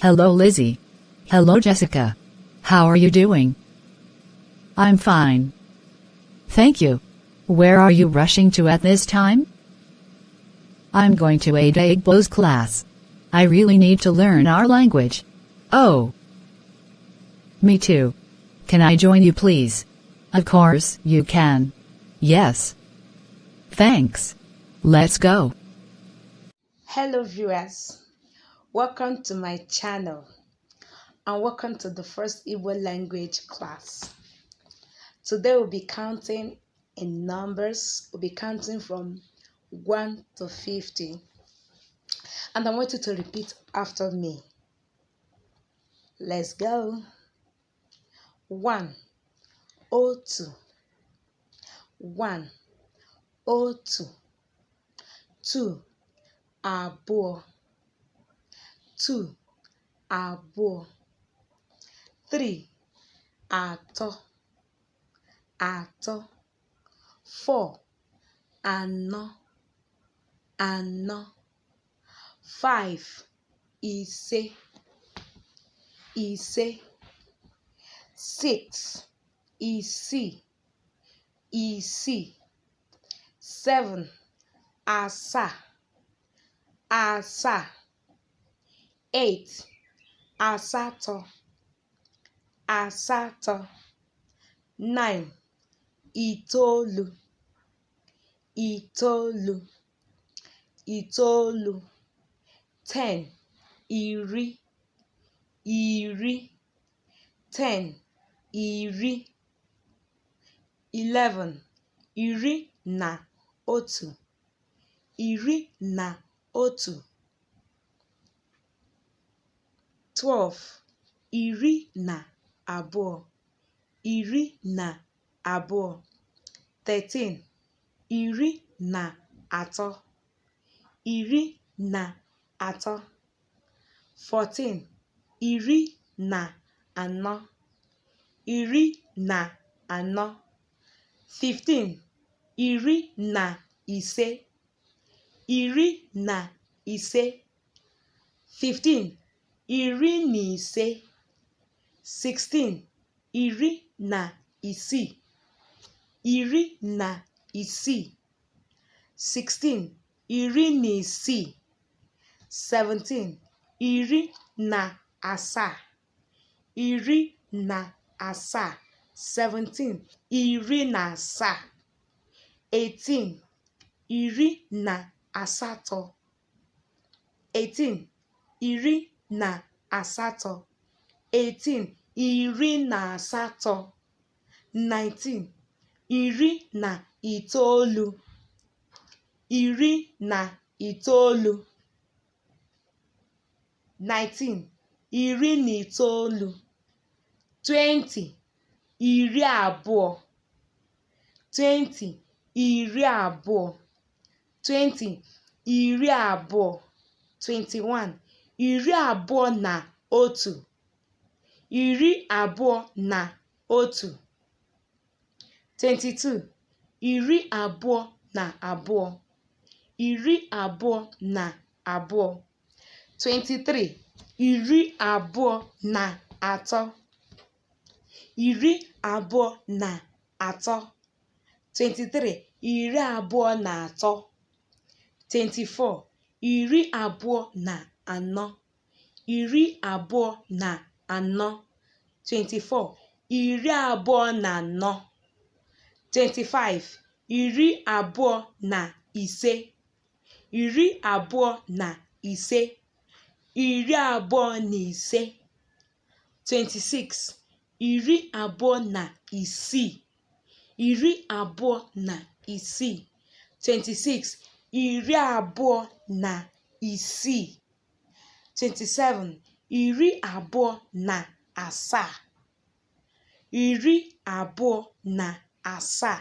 Hello, Lizzie. Hello, Jessica. How are you doing? I'm fine. Thank you. Where are you rushing to at this time? I'm going to Adeigbo's class. I really need to learn our language. Oh. Me too. Can I join you, please? Of course, you can. Yes. Thanks. Let's go. Hello viewers, welcome to my channel and welcome to the first Igbo language class. Today we'll be counting in numbers. We'll be counting from 1 to 50. And I want you to repeat after me. Let's go. 1, otu, 1, otu, 2, abụọ, 2, abụọ, 3, atọ, atọ, 4, anọ, anọ, 5, ise, ise, 6, isii, isii, 7, asaa, asaa, 8, asatọ, asatọ, 9, itoolu, itoolu, itoolu, 10, iri, iri, 10, iri, 11, iri na otu, iri na otu, 12, iri na abụọ, iri na abụọ, 13, iri na atọ, iri na atọ, 14, iri na anọ, iri na anọ, 15, iri na ise, iri na ise, 15, iri na ise, 16, iri na isii, iri na isii, 16, iri na isii, 17, iri na asaa, iri na asaa, 17, iri na asaa, 18, iri na asatọ, 18, iri na asatọ, 18, iri na asatọ, 19, iri na itoolu, iri na itoolu, 19, iri na itoolu, 20, iri abụọ, 20, iri abụọ, 20, iri abụọ, 21, iri abụọ na otu, iri abụọ na otu, 22, iri abụọ na abụọ, iri abụọ na abụọ, 23, iri abụọ na atọ, iri abụọ na atọ, 23, iri abụọ na atọ, 24, iri abụọ na anọ, iri abụọ na anọ, 24, iri abụọ na anọ, 25, iri abụọ na ise, iri abụọ na ise, iri abụọ na ise, 26, iri abụọ na isii, iri abụọ na isii, 26, iri abụọ na isii, 27, iri abụọ na asaa, iri abụọ na asaa,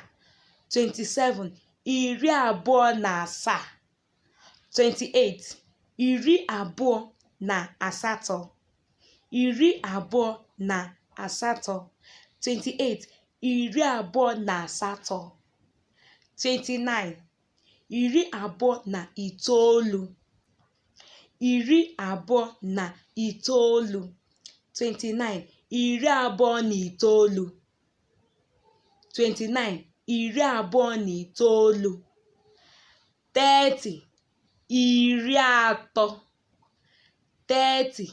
27, iri abụọ na asaa, 28, iri abụọ na asatọ, iri abụọ na asatọ, 28, iri abụọ na asatọ, 29, iri abụọ na itoolu, Iri abụọ na itoolu. 29, iri abụọ na itoolu. 29, iri abụọ na itoolu. 30, iri atọ. 30,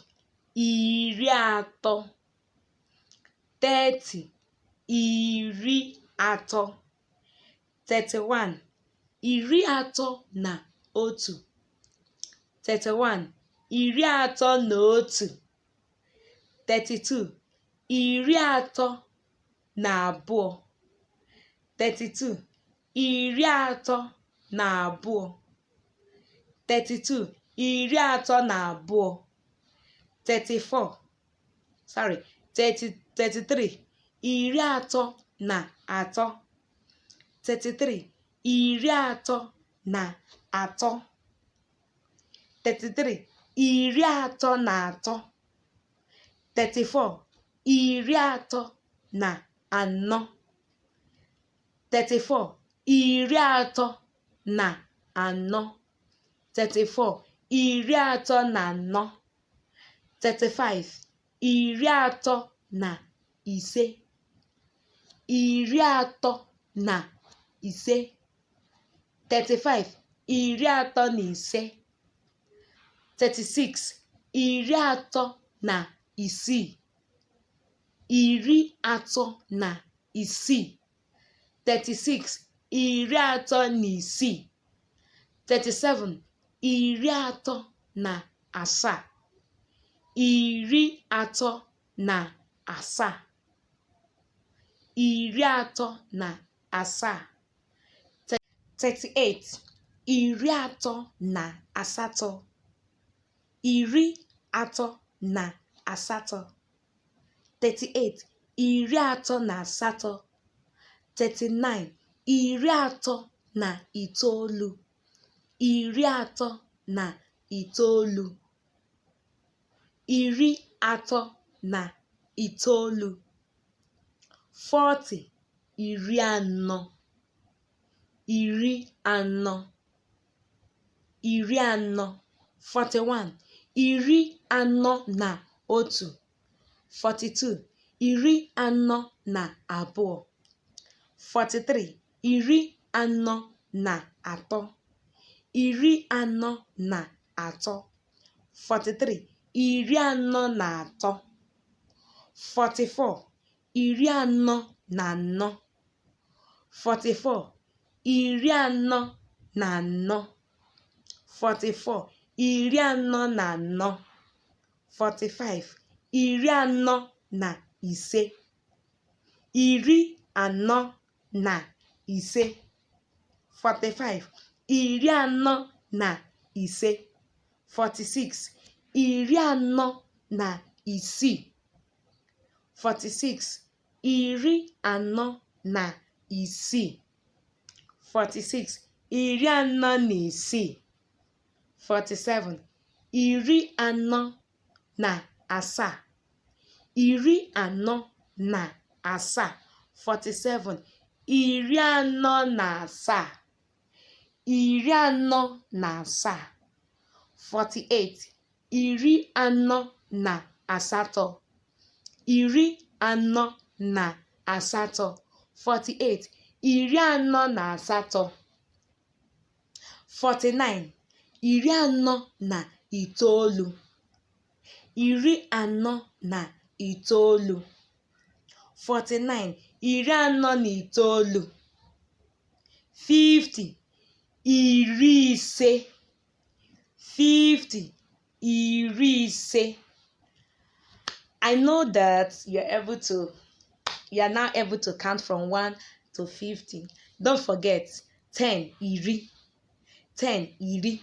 iri atọ. 30, iri atọ. 31, iri atọ na otu. 31, iri atọ na otu. 32, iri atọ na abụọ. 32, iri atọ na abụọ. 32, iri atọ na abụọ. 34, sorry, 30, 33, iri atọ na atọ. 33, iri atọ na atọ. 33, iri atọ na atọ. 34, iri atọ na anọ. 34, iri atọ na anọ. 34, iri atọ na anọ. 35, iri atọ na ise. Iri atọ na ise. 35, iri atọ na ise. 36, iri atọ na isii. Iri atọ na isii. 36, iri atọ na isii. 37, iri atọ na asaa. Iri atọ na asaa. Iri atọ na asaa. 38, iri atọ na asatọ. Iri atọ na asatọ. 38, iri atọ na asatọ. 39, iri atọ na itoolu. Iri atọ na itoolu. Iri atọ na itoolu. 40, iri anọ. Iri anọ. Iri anọ. 41, iri anọ na otu. 42, iri anọ na abụọ. 43, iri anọ na atọ. Iri anọ na atọ. 43, iri anọ na atọ. 44, iri anọ na anọ. 44, iri anọ na anọ. 44, iri anọ na anọ. 45, iri anọ na ise. Iri anọ na ise. 45, iri anọ na ise. 46, iri anọ na isii. 46, iri anọ na isii. 46, iri anọ na isii. 47, iri anọ na asaa. Iri anọ na asaa. 47, iri anọ na asaa. Iri anọ na asaa. 48, iri anọ na asatọ. Iri anọ na asatọ. 48, iri anọ na asatọ. 49, iri anọ na itoolu. Iri anọ na itoolu. 49, iri anọ na itoolu. 50, iri ise. 50, iri ise. I know that you are now able to count from 1 to 50. Don't forget 10, iri. 10, iri.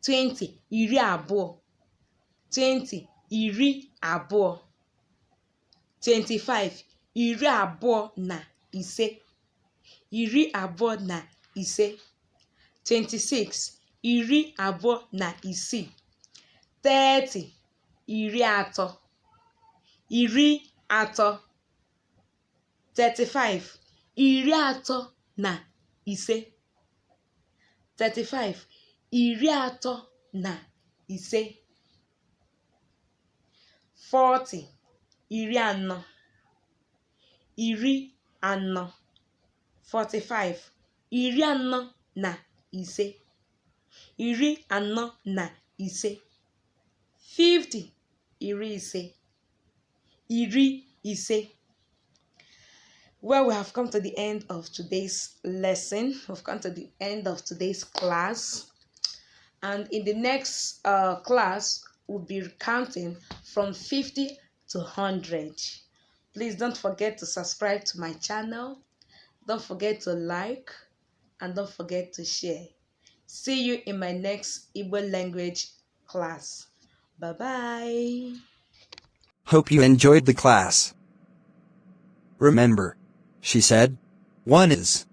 20, iri abụọ. 20, iri abụọ. 25, iri abụọ na ise. Iri abụọ na ise. 26, iri abụọ na isii. 30, iri atọ. Iri atọ. 35, iri atọ na ise. 35, iri atọ na ise. 40, 40, 40. 45, 45, 45. 50, 50, 50. Well, we have come to the end of today's lesson. We've come to the end of today's class. And in the next class, we'll be counting from 50 to 100. Please don't forget to subscribe to my channel. Don't forget to like and don't forget to share. See you in my next Igbo language class. Bye-bye. Hope you enjoyed the class. Remember, she said, 1 is,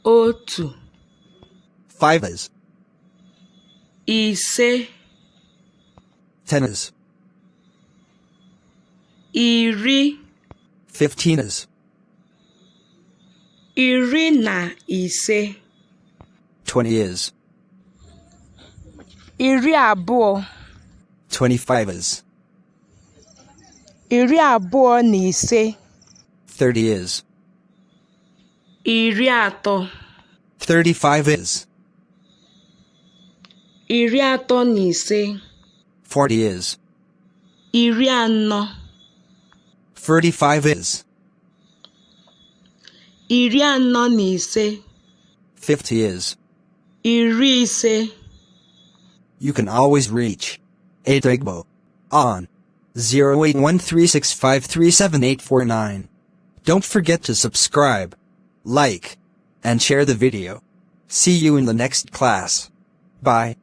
Otu, 5 is, ise, 10 is, iri, 15 is, 15, 20 is, 20, 25 is, 25, 30 is, 30, 35 is, 35, 40 is, 40, 35 is, 45, 50 is. 50. You can always reach Adeigbo on 08136537849. Don't forget to subscribe, like, and share the video. See you in the next class. Bye.